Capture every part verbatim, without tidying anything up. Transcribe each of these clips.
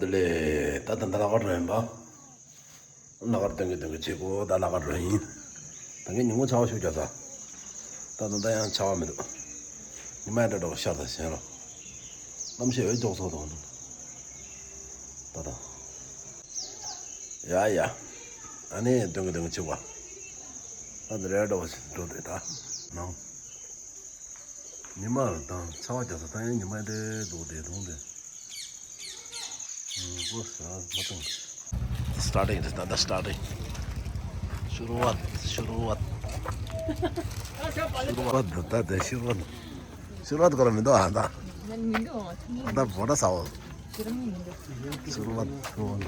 དེ་ལས་ད་ད་ད་ལ་ག་འགྲོ་ཡིན་པ། ལ་གར་སྟོན་གི་སྟོན་གི་བྱེད་དགོས། ད་ལ་གར་འགྲོ་ཡིན། ད་གིན་ཉིན་མོ་ཆར་པ་ཤུགས་རྒྱག་ས། ད་ད་ད་ཡང་ཆར་པ་མི་འདུག་ཉི་མ་ཡང་འདྲ་འདྲ་བ་ཤར་ད་ཞེན་རོ། གནམ་གཤིས་འོད་ཅོག་ཚོགས་དང་། ད་ད། ཡ་ཡ། ཨ་ནི་སྟོན་གི་སྟོན་གི་བྱེད་དགོས། ད་ད་རེ་འདྲ་བ་ཞིག་འགྲོ་དེ་ད་ནང་། ཉི་མ་དང་ཆར་པ་རྒྱག་ས་ད་ཡང་ཉི་མ་འདྲ་འདུག་དེ་དུང་དེ། Starting, this is the starting. शुरुआत, शुरुआत। शुरुआत, द- द- द- शुरुआत। शुरुआत करो, मिंदो, हाँ, दा। दा, बड़ा सा हो। शुरुआत, शुरुआत।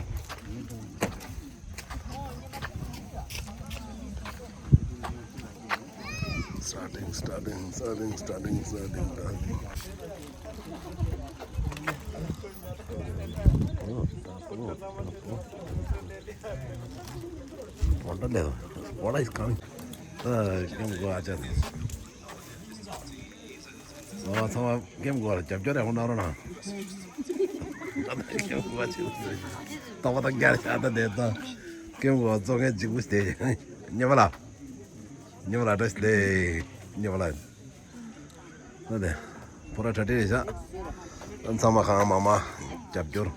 Starting, starting, starting, starting, starting, starting. What the hell? What is coming? Uh, you can go out there. So, so, game go out. Jump, jump, jump, jump. Game go out. Tawa ta gyal sha ta de ta. Game go out. So, game jibu ste. Nyabala. Nyabala dress de. Nyabala. ད་དེ། ཕོ་ར་ཁྲ་ཁྲི་རེད་ཤག་ཚང་མ་གང་མང་མང་རྒྱབ་སྐྱོར་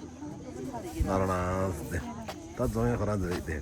གནང་རོགས་གནང་ཟེར་ཏེ། ད་རྫོང་ཡན་ཁོ་རང་ཚོ་རེད་དེ།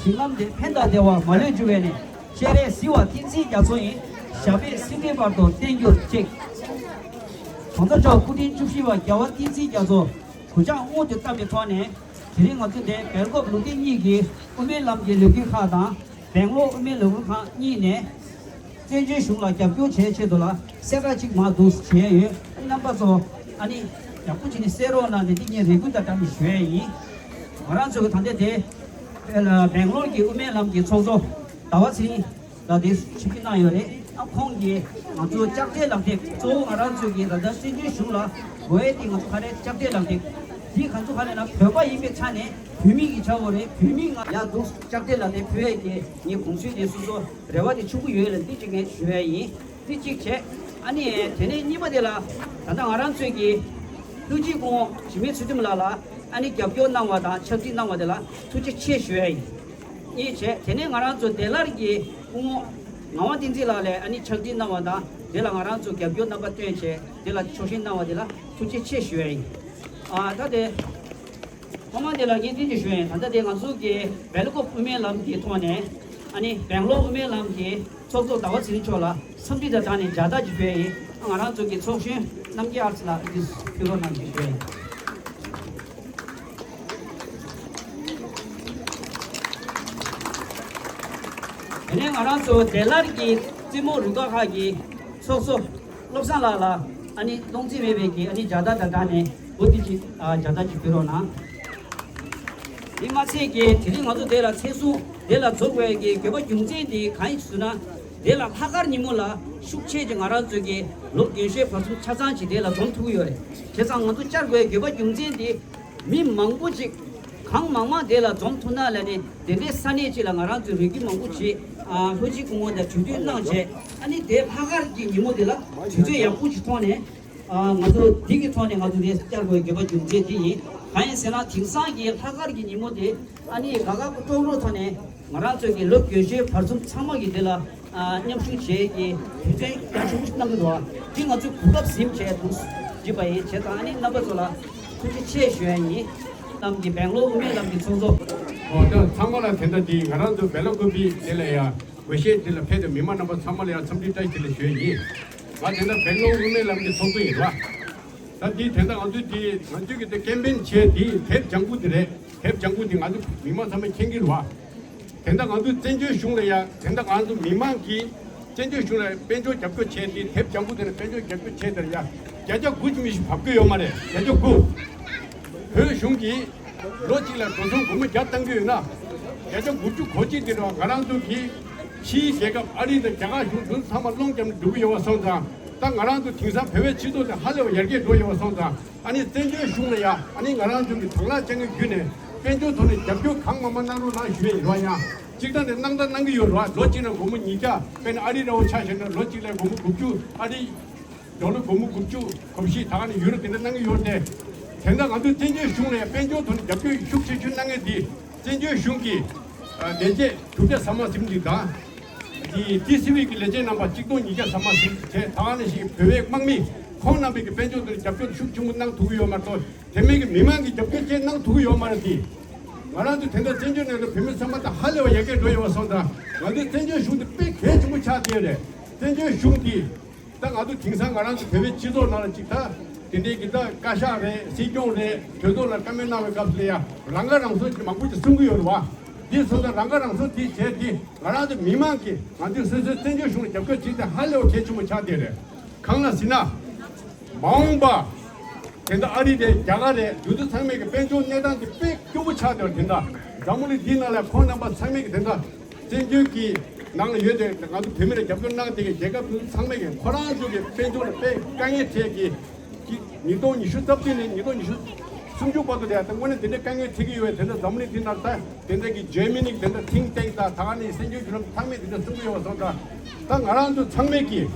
ཞིང་ལམ་དེ་ཕན་དང་བདེ་བ་མ་ལུས་འབྱུང་བའི་གནས། སྤྱན་རས་གཟིགས་དབང་བསྟན་འཛིན་རྒྱ་མཚོ་ཡི། ཞབས་པད་སྲིད་མཐའི་བར་དུ་བརྟན་གྱུར་ཅིག། གོང་ས་མཆོག་སྐུ་ཕྲེང་བཅུ་བཞི་པ་རྒྱལ་བ་བསྟན་འཛིན་རྒྱ་མཚོ་གུས་ཕྱག་སྔོན་དུ་བཏབ་པའི་ཐོག་ནས། དེ་རིང་ང་ཚོ་འདིར་སྦེལ་ཀོབ་ལུང་བསྟན་གཉིས་ཀྱི་དབུ་མའི་ལམ་གྱི་ལས་འགུལ་ཁག་དང་། སྦེང་ལོར་དབུ་མའི་ལས་འགུལ་ཁང་གཉིས་ནས། བཙན་བྱོལ་གཞུང་ལ་རྒྱབ་སྐྱོར་བྱེད་ཆེད་དུ་ལ་གསལ་བསྒྲགས་ཅིག་མར་འདུག་བྱས་ཡོད། རྣམ་པ་ཚོ་ཨ་ནི་ཡག་པོ་བྱས་ནས་གསན་རོགས་གནང་ནས། འདི་ངས་རེ་སྐུལ་དང་སྦྲགས་ནས་ཞུ་ཡས་ཡིན། ང་རང་ཚོ་གི་ད་ལྟ་དེ་སྦེང་ལོར་གྱི་དབུ་མའི་ལམ་གྱི་ཚོགས་གཙོ་ཟླ་བ་ཚེ་རིང་ལགས་དེ་ཆིབས་བསྒྱུར་གནང་ཡོད་རེད། ཨ་ཁོང་གིས་ང་ཚོ་ལྕགས་སྤྲེལ་ལག་དེབ། གཙོ་བོ་ང་རང་ཚོ་གི་ད་ལྟ་བཙན་བྱོལ་གཞུང་ལ་དགོས་ཡས་དེ་ང་ཚོ་ག་རེ་ལྕགས་སྤྲེལ་ལག་དེབ་འདི་ང་ཚོ་ག་རེ་ན་བོད་པ་ཡིན་པའི་ཆ་ནས་བོད་མི་གི་ཆ་བོ་རེད། བོད་མི་ང་ཡག་འདུག་ལྕགས་སྤྲེལ་ལག་དེབ་ཕུལ་ཡས་ཀྱི་ངའི་དགོངས་ཚུལ་དེ་སོ་སོ་རེ་བ་དེ་ཆུང་ཀུ་ཡོད་ལ། འདི་གཅིག་ངས་ཞུ་ཡས་ཡིན། འདི་གཅིག་བྱས། ཨ་ནི་དེ་ནས་གཉིས་པ་དེ་ལ་ད་ལྟ་ང་རང་ཚོའི་གི་ཐུགས་རྗེ་སྐུ་ངོ་འཇིགས་མེད་ཚུལ་ཁྲིམས་ལགས་ལ་ཨ་ནི་རྒྱབ་སྐྱོར་གནང་བ་དང་ཕྱག་བྲིས་གནང་བ་དེ་ལ་ཐུགས་རྗེ་ཆེ་ཞུ་ཡས་ཡིན། གཉིས་བྱས། དེ་ནས་ང་རང་ཚོ་བདེ་སླར་གྱི་སྐུ་ངོ་ངག་དབང་བསྟན་འཛིན་ལགས་ལ་ཨ་ནི་ཕྱག་བྲིས་གནང་བ་དང་། དེ་ལ་ང་རང་ཚོ་རྒྱབ་སྐྱོར་རྣམ་པ་བཏོན་བྱས། དེ་ལ་ཆོག་ཤེས་གནང་བ་དེ་ལ་ཐུགས་རྗེ་ཆེ་ཞུ་ཡས་ཡིན། ཨ་ད་དེ། ཐོག་མ་དེ་ལ་ངས་འདི་འདྲ་ཞུ་ཡིན། ད་ལྟ་དེ་ང་ཚོ་གི་སྦེལ་ཀོབ་དབུ་མའི་ལམ་གྱི་ཐོག་ནས། ཨ་ནི་སྦེང་ལོར་དབུ་མའི་ལམ་གྱི་ཚོགས་གཙོ་ཟླ་བ་ཚེ་རིང་མཆོག་ལ་འཚམས་འདྲི་དང་སྦྲགས་ནས་མཇལ་དར་ཅིག་ཕུལ་ཡིན། ང་རང་ཚོ་གི་ཚོགས་གཞོན་རྣམ་རྒྱལ་ཨར་ཚེ་ལགས་འདི་ཕུལ་རོགས་གནང་ཞེས་ཞུ་ཡིན། དེ་ནས་ང་རང་ཚོ་བདེ་སླར་གྱི་རྩེད་མོ་རུ་ཁག་ཁག་གི་ཚོགས་གཙོ་བློ་བཟང་ལགས་ལ་ཨ་ནི་སྟོང་ཚིགས་མེད་པའི་གི་ཨ་ནི་མཇལ་དར་དང་སྦྲགས་ནས་འོ་འདི་ཅིག་ཨ་མཇལ་དར་ཅིག་ཕུལ་རོགས་གནང་། དེ་མ་ཚད་ཀྱི་དེ་རིང་ང་ཚོ་དེ་ལ་ཚེས་གསུམ་དེ་ལ་འཛོམས་དགོས་ཀྱི་དགོས་པ་རྒྱུ་མཚན་དེ་གང་ཡིན་ཟེར་ན། དེ་ལ་ལྷག་དཀར་ཉིན་མོ་ལ་ཤུགས་ཆེ་ཅིག་ང་རང་ཚོ་གི་ལོ་རྒན་གཞོན་བར་གསུམ་ཆ་ཚང་ཅིག་དེ་ལ་འཛོམས་ཐུབ་ཀྱི་ཡོད་རེད། བྱས་ཙང་ང་ཚོ་བཅར་དགོས་དགོས་པ་རྒྱུ་མཚན་དེ་མི་མང་པོ་ཅིག་གང་མང་མང་དེ་ལ་འཛོམས་ཐུབ་ན་ལབ་ནས། དེ་འདྲའི་ས་གནས་ཅིག་ལ་ང་རང་ཚོས་རེ་སྐུལ་མང་པོ་བྱས། ཨ་ལྷོ་སྤྱི་སྐུ་ངོ་དང་གྲོས་བསྡུར་གནང་བྱས། ཨ་ནི་དེ་ལྷག་དཀར་གྱི་ཉིན་མོ་དེ་ལ་དུས་ཚོད་ཡག་པོ་ཅིག་ཐོག་ནས། ཨ་ང་ཚོ་འདི་གི་ཐོག་ནས་ང་ཚོ་རེས་བཅར་དགོས་དགོས་པ་རྒྱུ་མཚན་དེ་ཡིན། གང་ཡིན་ཟེར་ན་དེང་སང་གི་ལྷག་དཀར་གྱི་ཉིན་མོ་དེ་ཨ་ནི་དགའ་དགའ་སྤྲོ་སྤྲོ་ཐོག་ནས་ང་རང་ཚོ་གི་ལོ་རྒན་གཞོན་བར་གསུམ་ཚང་མ་གི་དེ་ལ་ཨ་མཉམ་ཞུགས་བྱེད་ཀྱི་དུས་ཚོད་ཡག་ཤོས་གནང་གི་འདུག་ཨ་འདི་ང་ཚོས་གོ་སྐབས་ཟིན་བྱས་འདུག་བྱས་པ་ཡིན། བྱས་ཙང་ཨ་ནི་རྣམ་པ་ཚོ་ལ་ཐུགས་རྗེ་ཆེ་ཞུ་ཡ་ཡིན། ལམ་གྱི་སྦེང་ལོར་དབུ་མའི་ལམ་གྱི་ཚོགས་གཙོ། འོ་ད་ཚང་མ་ལ་དེ་འདྲ་འདི་ང་རང་ཚོ་སྦེལ་ཀོབ་དེ་ལ་ཡ། དགོས་ཤེས་དེ་ལ་ཕེབས་དང་མི་མང་རྣམ་པ་ཚང་མ་ལ་ཡང་འཚམས་འདྲི་བཀྲ་ཤིས་བདེ་ལེགས་ཞུ་ཡས་ཡིན། ང་དེ་འདྲ་སྦེང་ལོར་དབུ་མའི་ལམ་གྱི་ཚོགས་གཙོ་ཡིན་ར། ད་འདི་དེ་འདྲ་ང་ཚོས་འདི་ང་ཚོས་ཀྱི་དེ་ཀེམ་པེན་བྱས་འདི་དེབ་ལྗང་ཁུ་དེ་རེད། དེབ་ལྗང་ཁུ་འདི་ང་ཚོ་མི་མང་ཚང་མས་མཁྱེན་གྱི་རེད་བ། དེ་འདྲ་ང་ཚོས་བཙན་བྱོལ་གཞུང་ལ་ཡང་དེ་འདྲ་ང་ཚོ་མི་མང་གིས་བཙན་བྱོལ་གཞུང་ལ་དཔལ་འབྱོར་རྒྱབ་སྐྱོར་བྱས་འདི་དེབ་ལྗང་ཁུ་དེ་ལ་དཔལ་འབྱོར་རྒྱབ་སྐྱོར་བྱས་དེ་ལ་ཡང་བརྒྱ་ཆ་དགུ་ཅིག་མི་ཞིག་བབས་ཀྱི་ཡོད་མ་རེད། བརྒྱ་ཆ་དགུ། བོད་གཞུང་གིས་ལོ་གཅིག་ལ་འགྲོ་སོང་སྒོར་མོ་བརྒྱ་བཏང་གི་ཡོད་ན། བརྒྱ་ཆ་དགུ་བཅུ་གོ་གཅིག་དེ་རུ་ང་རང་ཚོ་གི་ཕྱིའི་རྒྱལ་ཁབ་ཨ་རི་དང་རྒྱ་གར་གཞུང་དེ་ཚོ་ཚང་མ་སློང་བརྒྱབ་ནས་འགྲོ་གི་ཡོད་པ་སོང་ཙང་། ད་ང་རང་ཚོ་དེང་སང་བོད་པའི་སྤྱི་ཚོགས་དེ་ཧ་ལས་པ་ཡར་རྒྱས་འགྲོ་ཡོད་པ་སོང་ཙང་། ཨ་ནི་བཙན་བྱོལ་གཞུང་ལ་ཡ་ཨ་ནི་ང་རང་ཚོ་གི་དང་བླངས་ཅན་གྱི་བརྒྱུད་ནས་དཔལ་འབྱོར་ཐོག་ནས་རྒྱབ་སྐྱོར་གང་མང་མང་གནང་རོགས་གནང་ཞུ་ཡས་ཡོད་ཡ། གཅིག་ཐང་ནས་གནང་ད་གནང་གི་ཡོད་རེད་བ། ལོ་གཅིག་ལ་སྒོར་མོ་ཉིས་བརྒྱ། དཔེར་ན་ཨ་རི་འདྲ་བོ་ཆ་བཞག་ན་ལོ་གཅིག་ལ་སྒོར་མོ་དགུ་བཅུ། ཨ་རི་ཌོ་ལར་སྒོར་མོ་དགུ་བཅུ་གོ་བཞི། ད་ག་ནས་ཡུ་རོ་དེ་འདྲ་གནང་གི་ཡོད་རེད་དེ། དེ་འདྲ་ང་ཚོས་བཙན་བྱོལ་གཞུང་ལ་ཡང་དཔལ་འབྱོར་ཐོག་ནས་རྒྱབ་སྐྱོར་ཤུགས་ཆེ་ཤོས་གནང་མཁན་དེ་བཙན་བྱོལ་གཞུང་གི་ལས་བྱེད་དྲུག་བརྒྱ་ཟ་མ་ཟིན་ཅིག་དང་། དེ་ཊི་སི་ཝི་གི་ལས་བྱེད་རྣམ་པ་གཅིག་སྟོང་ཉིས་བརྒྱ་ཟ་མ་ཟིན་ཅིག་བྱས། ད་ག་ནང་བཞིན་བོད་པའི་དམག་མི་ཁོང་རྣམ་པས་ཀྱི་དཔལ་འབྱོར་ཐོག་ནས་རྒྱབ་སྐྱོར་ཤུགས་ཆེན་པོ་གནང་ཐུབ་ཀྱི་ཡོད་མ་གཏོགས། དེ་མིན་གྱི་མི་མང་གི་རྒྱབ་སྐྱོར་ཅིག་གནང་ཐུབ་ཀྱི་ཡོད་མ་རེད་དེ། ང་རང་ཚོ་དེ་འདྲ་བཙན་བྱོལ་ནང་ལ་བོད་མི་ཚང་མ་དང་ཧ་ལས་པ་ཡར་རྒྱས་འགྲོ་ཡོད་པ་སོང་ཙང་། ང་ཚོའི་བཙན་བྱོལ་གཞུང་དེ་དཔེ་གལ་ཆེན་པོ་ཆགས་བསྡད་ཡོད་རེད། བཙན་བྱོལ་གཞུང་དེ། ད་ང་ཚོ་དེང་སང་ང་རང་ཚོ་བོད་པའི་སྤྱི་ཚོགས་ནང་ལ་ཅིག་ད་དེ་འདྲའི་གི་ད་བཀའ་ཤག་རེད། སྲིད་སྐྱོང་རེད། གྲོས་ཚོགས་ལ་བཀའ་མོལ་གནང་བའི་སྐབས་སུ་ལ་ཡང་རང་ཁ་རང་གསོ་ཅིག་མང་པོ་ཅིག་གསུང་གི་ཡོད་རེད་བ། འདི་སོང་ཙང་རང་ཁ་རང་གསོ་དེ་བྱས་ཏེ། ང་རང་ཚོ་མི་མང་གིས་ང་ཚོའི་སོ་སོའི་བཙན་བྱོལ་གཞུང་ལ་རྒྱབ་སྐྱོར་བྱེད་ཡ་དེ་ཧ་ལས་པ་གལ་ཆེན་པོ་ཆགས་བསྡད་རེད། གང་ལ་ཟེར་ན། མ་འོངས་པ། དེ་འདྲ་ཨ་རི་རེད། རྒྱ་གར་རེད། དེ་ཚོ་ཚང་མས་ཀྱི་དཔལ་འབྱོར་གནས་སྟངས་དེ་དཔེ་སྐྱོ་པོ་ཆགས་བསྡད་པ་དེ་འདྲ། འཛམ་བུ་གླིང་འདིའི་ནང་ལ་ཁོང་རྣམ་པ་ཚང་མས་ཀྱི་དེ་འདྲ། བཙན་བྱོལ་གྱི་ནང་ལ་ཡོད་དེ་ང་ཚོ་བོད་མི་ལ་རྒྱབ་སྐྱོར་གནང་བསྡད་ཀྱི་རྒྱལ་ཁབ་དེ་ཚོ་ཚང་མས་ཀྱི་ཁོ་རང་ཚོ་གི་དཔལ་འབྱོར་ལ་དཔེ་དཀའ་ངལ་འཕྲད་ཀྱི། ཀྱི་ཉིས་སྟོང་ཉི་ཤུ་རྩ་བདུན་ནས་ཉིས་སྟོང་ཉི་ཤུ་སུམ་ཅུ་བར་དུ་དེ་ད་དངོས་གནས་དེ་འདྲའི་དཀའ་ངལ་འཕྲད་ཀྱི་ཡོད་པས། དེ་འདྲ་འཛམ་བུ་གླིང་འདིའི་ནང་ད་དེ་འདྲ་གི་ཇར་མ་ནི་དེ་འདྲ་think tank དང་ད་ག་ནས་གསར་འགྱུར་བརྒྱུད་ལམ་ཚང་མས་དེ་འདྲ་གསུང་གི་ཡོད་པ་སོང་ཙང་། ད་ང་རང་ཚོ་ཚང་མས་ཀྱིས་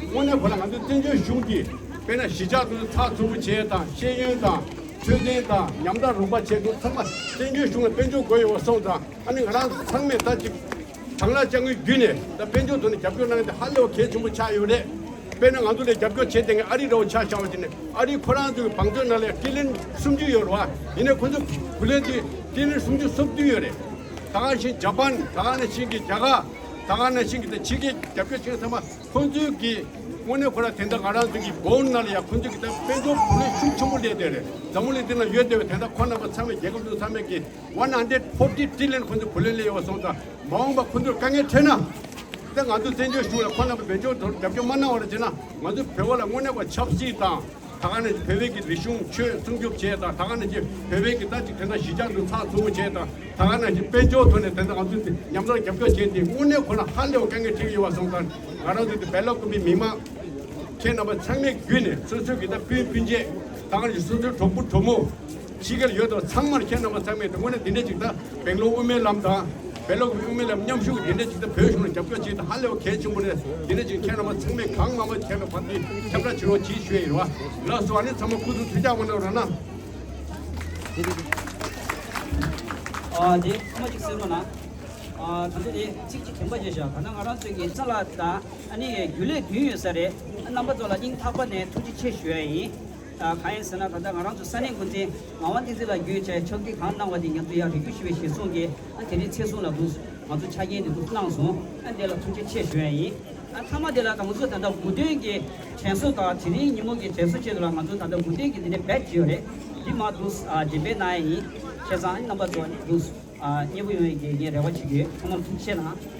དངོས་གནས་ཁོ་ན་ང་ཚོའི་བཙན་བྱོལ་གཞུང་གིས་དཔེར་ན་གཞིས་ཆགས་དེ་ཚོ་ཚགས་ཚུད་པོ་བྱས་དང་། ཤེས་ཡོན་དང་འཕྲོད་བསྟེན་དང་ཉམ་ཐག་རོགས་པ་བྱས་དེ་ཚང་མ་བཙན་བྱོལ་གཞུང་ལ་དཔལ་འབྱོར་དགོས་ཡོད་པ་སོང་ཙང་། ཨ་ནི་ང་རང་ཚོ་ཚང་མས་ད་ཅིག་དང་བླངས་དཔྱ་དངུལ་བརྒྱུད་ནས་ད་དཔལ་འབྱོར་ཐོག་ནས་རྒྱབ་སྐྱོར་གནང་ཡ་དེ་ཧ་ལས་པ་གལ་ཆེན་པོ་ཆགས་ཡོད་རེད། དཔེར་ན་ང་ཚོ་ལ་རྒྱབ་སྐྱོར་བྱེད་མཁན་ཨ་རི་འདྲ་བོ་ཆ་བཞག་པ་ཅིག་ནས། ཨ་རི་ཁོ་རང་ཚོའི་གི་བང་མཛོད་ནང་ལ་ཀི་ལིན་སུམ་ཅུ་ཡོད་རེད་བ། ཡིན་ནའི་ཁོ་ཚོ་གི་ལན་དེ་ཀི་ལིན་སུམ་ཅུ་སོ་བདུན་ཡོད་རེད། ད་ག་ནང་བཞིན་ཇ་པན། ད་ག་ནང་བཞིན་གྱི་རྒྱ་གར། ད་ག་ནང་བཞིན་གྱི་ད་ཕྱི་རྒྱལ་རྒྱབ་སྐྱོར་བྱེད་མཁན་ཚང་མ་ཁོང་ཚོའི་གི་དངོས་གནས་ཁོ་ར་དེ་འདྲ་ང་རང་ཚོ་གི་སྒོ་ནང་ལ་ཡ་ཁོང་ཚོའི་གི་ད་དཔལ་འབྱོར་བུ་ལོན་ཤུགས་ཆེན་པོ་སླེབས་བསྡད་རེད། འཛམ་བུ་གླིང་འདི་ན་ཡོད་བསྡད་པའི་དེ་འདྲ་ཁོང་རྣམ་པ་ཚང་མས་རྒྱལ་ཁབ་ཚོ་ཚང་མས་གི་one hundred forty trillion ཁོང་ཚོ་བུ་ལོན་སླེབས་ཡོད་པ་སོང་ཙང་མ་འོངས་པ་ཁོང་ཚོར་དཀའ་ངལ་འཕྲད་ན། ད་ང་ཚོ་བཙན་བྱོལ་གཞུང་ལ་ཁོང་རྣམ་པ་བེད་སྤྱོད་ཐོག་རྒྱབ་སྐྱོར་མ་གནང་བ་རེད་བྱས་ན་ང་ཚོ་བོད་པ་ལ་དངོས་གནས་པ་ཆབ་སྲིད་དང་། ད་ག་ནང་བཞིན་བོད་པའི་གི་རིག་གཞུང་ཆོས་སྲུང་སྐྱོབ་བྱས་དང་། ད་ག་ནང་བཞིན་བོད་པའི་གི་ད་ཅིག་དེ་འདྲ་གཞིས་ཆགས་འདུ་ཚགས་ཚུད་པོ་བྱས་དང་། ད་ག་ནང་བཞིན་དཔལ་འབྱོར་ཐོག་ནས་དེ་འདྲ་ང་ཚོ་དེ་མཉམ་དུ་རྒྱབ་སྐྱོར་བྱས་ཏེ་དངོས་གནས་ཁོ་ན་ཧ་ལས་པ་དཀའ་ངལ་འཕྲད་ཀྱི་ཡོད་པ་སོང་ཙང་། ང་རང་ཚོ་དེ་སྦེལ་ཀོབ་པའི་མི་མང་ཁྱེད་རྣམ་པ་ཚང་མས་བརྒྱུད་ནས་སོ་སོའི་གི་ད་སྤུན་སྤུན་མཆེད། ད་ག་ནང་བཞིན་སོ་སོའི་གྲོགས་པོ་གྲོགས་མོ་ཕྱི་རྒྱལ་ཡོད་དོ་ཚང་མར་ཁྱེད་རྣམ་པ་ཚང་མས་དེ་དངོས་གནས་འདི་འདྲ་ཅིག་ད་སྦེང་ལོར་དབུ་མའི་ལམ་དང་སྦེལ་ཀོབ་དབུ་མའི་ལམ་མཉམ་ཞུགས་ཀྱི་འདི་འདྲ་ཅིག་ད་བོད་གཞུང་ལ་རྒྱབ་སྐྱོར་བྱེད་ད་ཧ་ལས་པ་གལ་ཆེན་པོ་རེད། འདི་འདྲ་ཅིག་ཁྱེད་རྣམ་པ་ཚང་མས་གང་མང་མང་ཁྱེད་རྣམ་པ་དེ་ཁྱབ་བསྒྲགས་བྱེད་རོགས་གྱིས་ཞུ་ཡ་ཡིན་རོགས། ལགས་སོ། ཨ་ནི་ཚང་མ་སྐུ་གཟུགས་ཐུགས་ཅག་པོ་གནང་རོགས་གནང་། ཨ་དེ་ཚང་མ་ཅིག་གསན་རོགས་གནང་། ཨ་ད་ཚོ་དེ་ཚིག་ཅིག་དྲན་པ་བརྗེད་བཞག་ད་ལྟ་ང་རང་ཚོའི་གི་ས་ལ་ད་ཨ་ནི་རྒྱུན་ལས་བདུན་ཡོད་ས་རེད། རྣམ་པ་ཚོ་ལ་སྙིང་ཐག་པ་ནས་ཐུགས་རྗེ་ཆེ་ཞུ་ཡ་ཡིན། ཨ་གང་ཡིན་ཟེར་ན་ད་ལྟ་ང་རང་ཚོ་ས་གནས་འགོ་འཛིན་ངག་དབང་བསྟན་འཛིན་ལགས་བརྒྱུད་བྱས་ཕྱག་བྲིས་གང་གནང་བ་དེ་ང་ཚོ་ཡང་རིགས་རྒྱུད་ཞི་བའི་ཞལ་གསུང་གིས་ཨ་དེ་རིང་ཚེས་གསུམ་ལ་འདུག་ང་ཚོ་ཆ་རྐྱེན་དེ་འདུག་གནང་སོང་། ཨ་འདི་ལ་ཐུགས་རྗེ་ཆེ་ཞུ་ཡ་ཡིན། ཨ་མཐའ་མ་དེ་ལ་ད་ང་ཚོ་ད་ལྟ་དགུང་སྟོན་གྱི་དྲན་གསོ་དང་དེ་རིང་ཉིན་མོ་གི་དྲན་གསོ་ཆེད་དུ་ལ་ང་ཚོ་ད་ལྟ་དགུང་སྟོན་གྱི་དེ་འདྲའི་བེད་ཅིག་ཡོད་རེད། འདི་མ་འདུག་ཨ་འགྲེམས་སྤེལ་གནང་ཡ་ཡིན། བྱས་ཙང་ཨ་རྣམ་པ་ཚོ་འདུག་ཨ་མཉེས་པོ་ཡོང་ཡ་གི་ངས་རེ་བ་བྱེད་ཀྱི་ཡོད། ཚང་མར་ཐུགས་རྗེ་ཆེ་གནང་།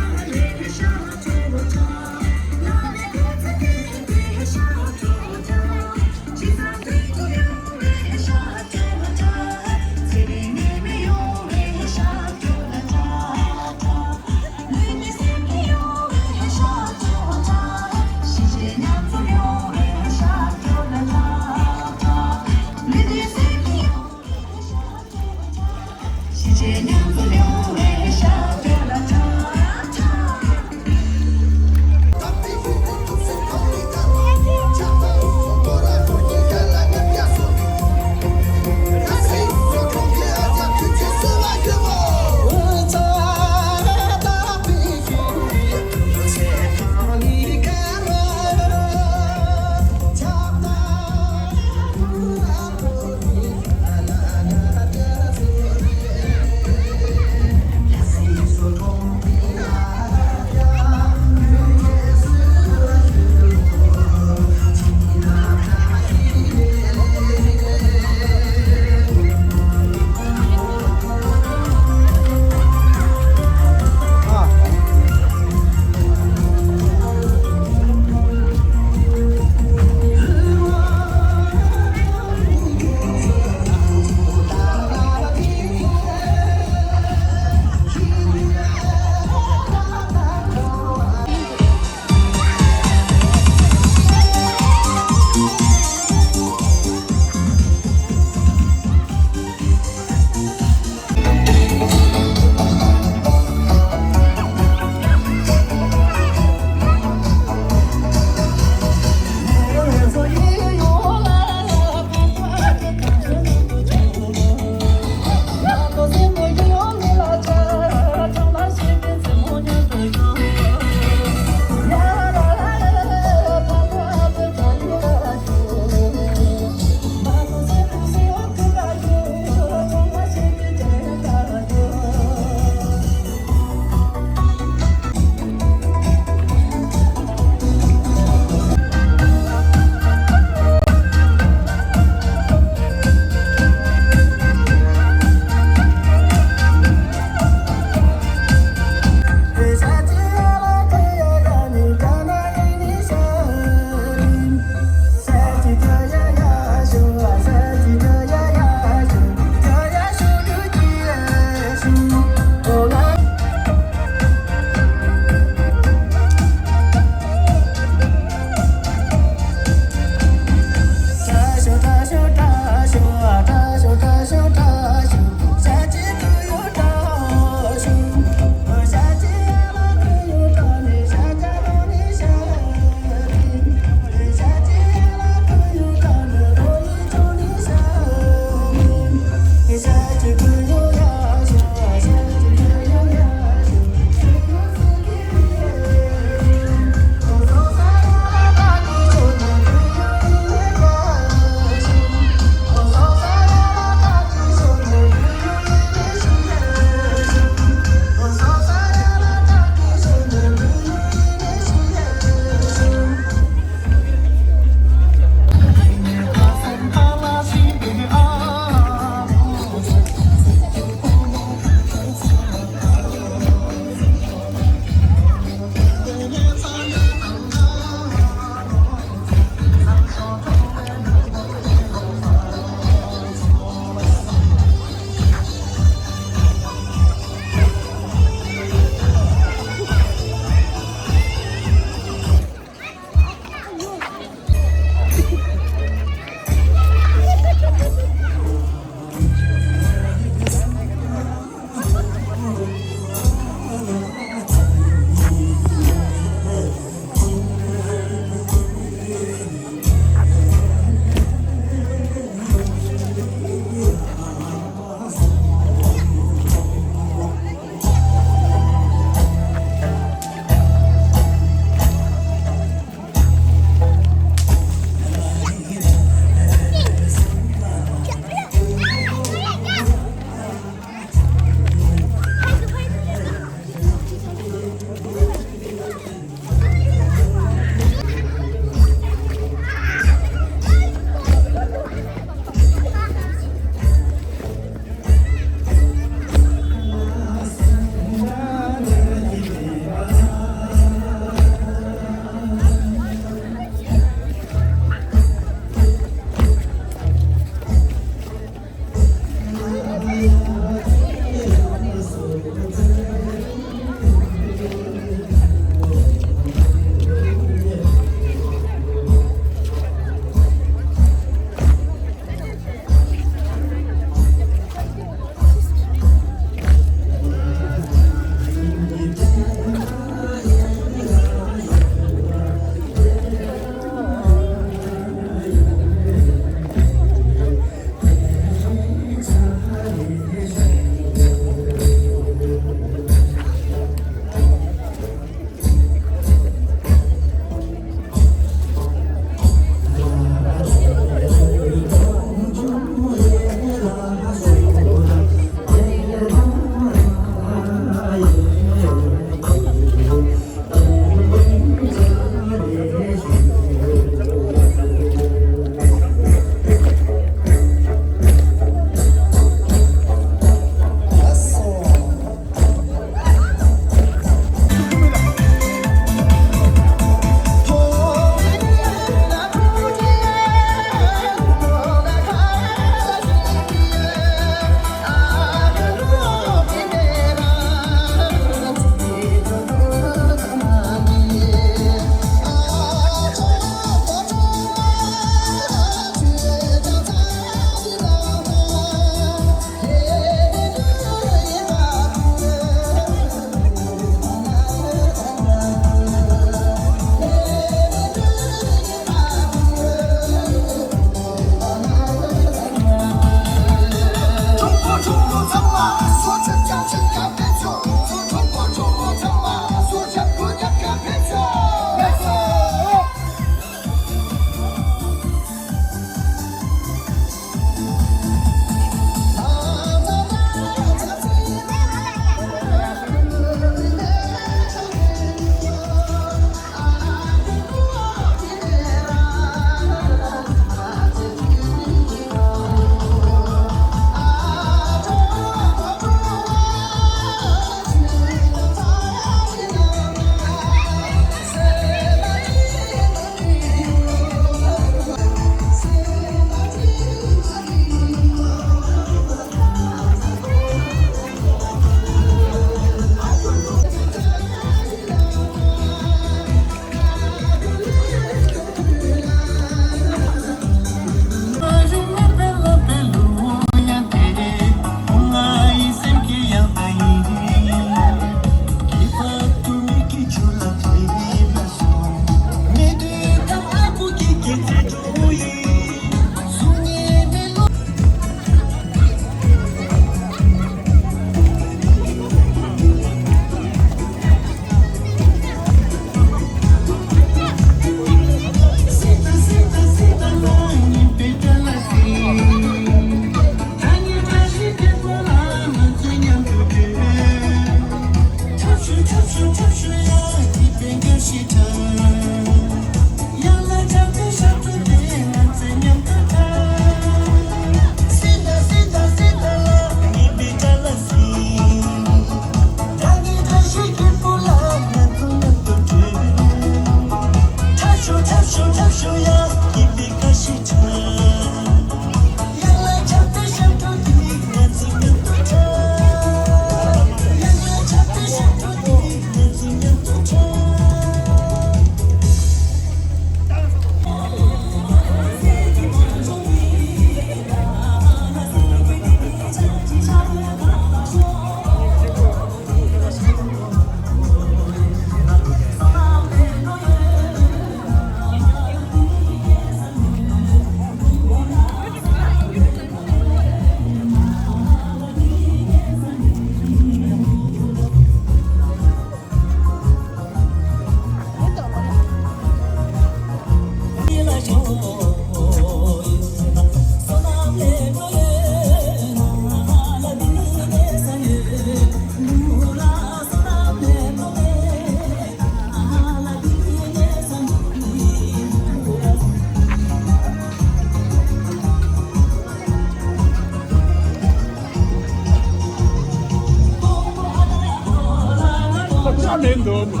ལེན་འདུག་མ་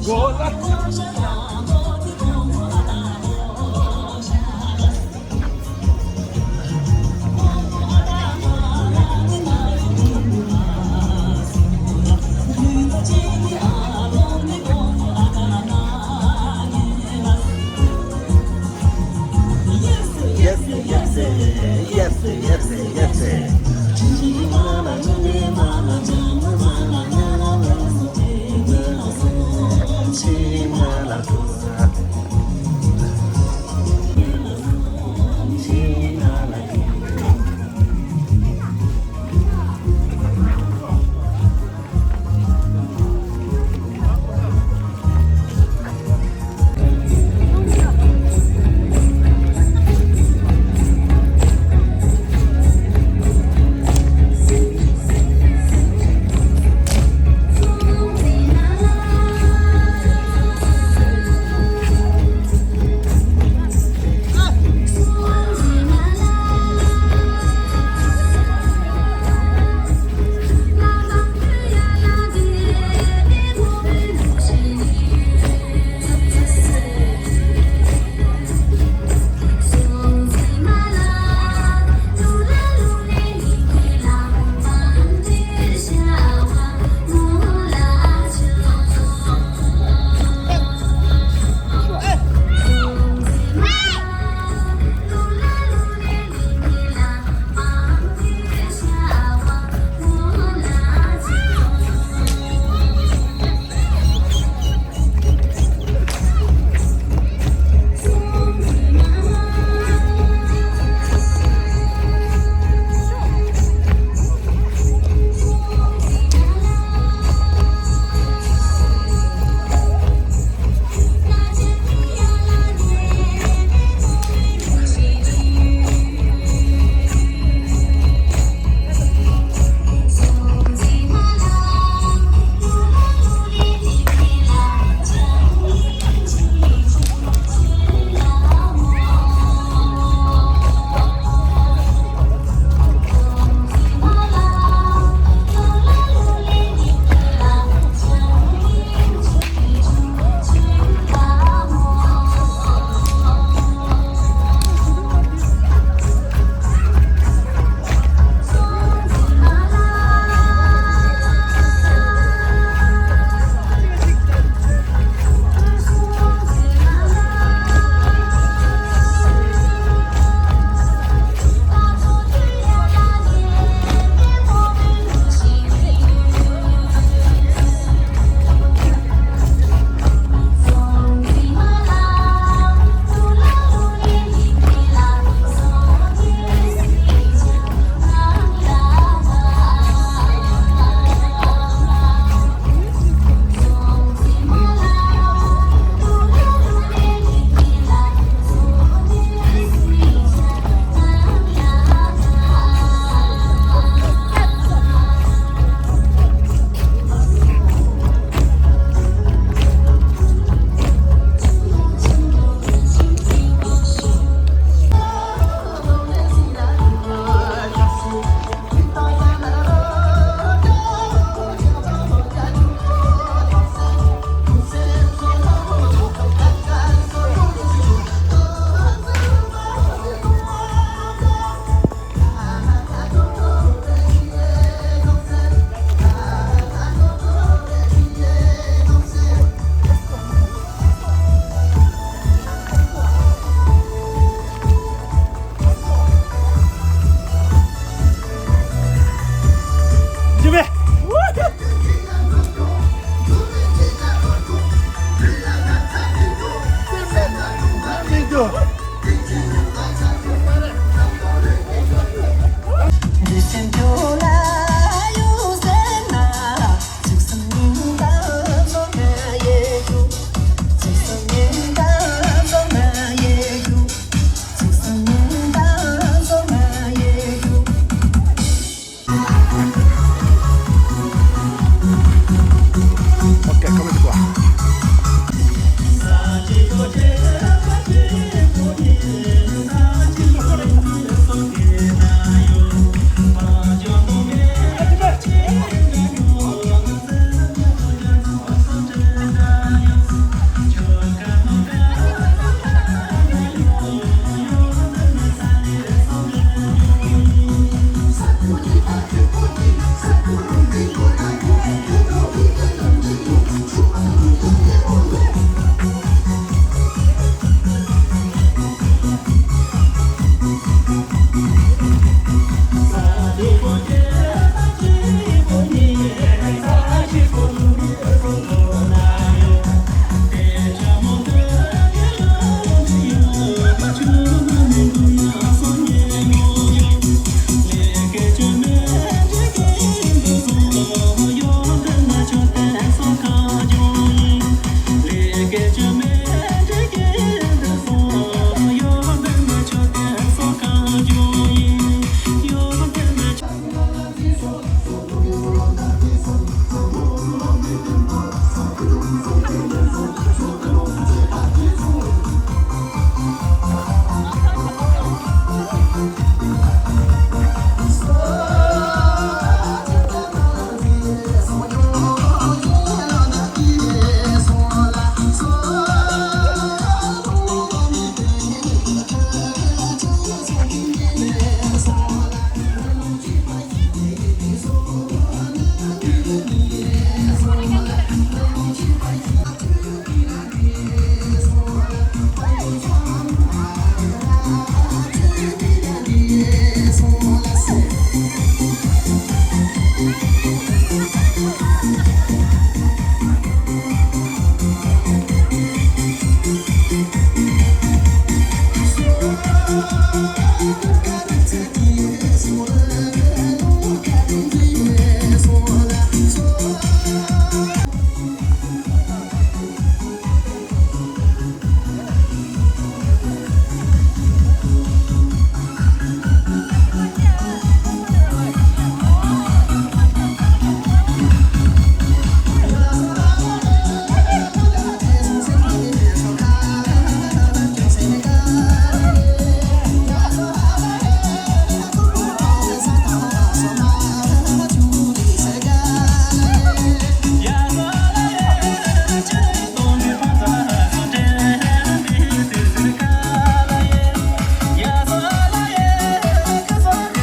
གོ་ལ།